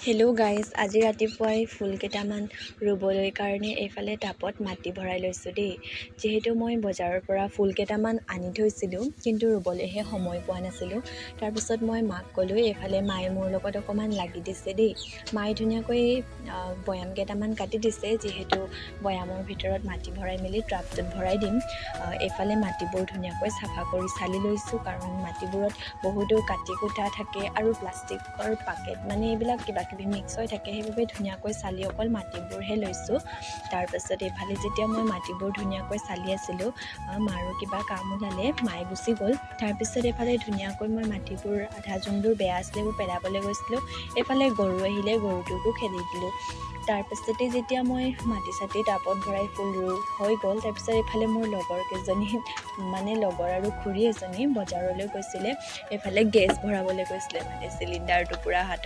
Hello' guys, আজি ৰাতিপুৱাই ফুল কেইটামান ৰুবলৈ কাৰণে এইফালে টাবত মাটি ভৰাই লৈছোঁ দেই। যিহেতু মই বজাৰৰ পৰা ফুল কেইটামান আনি থৈছিলোঁ, কিন্তু ৰুবলৈহে সময় পোৱা নাছিলোঁ। তাৰপিছত মই মাক ক'লোঁ। এইফালে মায়ে মোৰ লগত অকণমান লাগি দিছে দেই। মায়ে ধুনীয়াকৈ বৈয়াম কেইটামান কাটি দিছে, যিহেতু বৈয়ামৰ ভিতৰত মাটি ভৰাই মেলি টাবটোত ভৰাই দিম। এইফালে মাটিবোৰ ধুনীয়াকৈ চাফা কৰি চালি লৈছোঁ, কাৰণ মাটিবোৰত বহুতো কাটি কুটা থাকে আৰু প্লাষ্টিকৰ পাকেট, মানে এইবিলাক কিবা কিবি মিক্স হৈ থাকে। সেইবাবে ধুনীয়াকৈ চালি অকল মাটিবোৰহে লৈছোঁ। তাৰপাছত এইফালে যেতিয়া মই মাটিবোৰ ধুনীয়াকৈ চালি আছিলোঁ, মাৰো কিবা কাম ওলালে, মায়ে গুচি গ'ল। তাৰপিছত এইফালে ধুনীয়াকৈ মই মাটিবোৰ আধা যোনবোৰ বেয়া আছিলে, সেইবোৰ পেলাবলৈ গৈছিলোঁ। এইফালে গৰু আহিলে, গৰুটোকো খেদি দিলোঁ। তাৰপাছতে যেতিয়া মই মাটি চাটি টাবত ভৰাই ফুল ৰুই হৈ গ'ল, তাৰপিছত এইফালে মোৰ লগৰ কেইজনী, মানে লগৰ আৰু খুৰী এজনী বজাৰলৈ গৈছিলে। এইফালে গেছ ভৰাবলৈ গৈছিলে, মানে চিলিণ্ডাৰটো পূৰা হাতত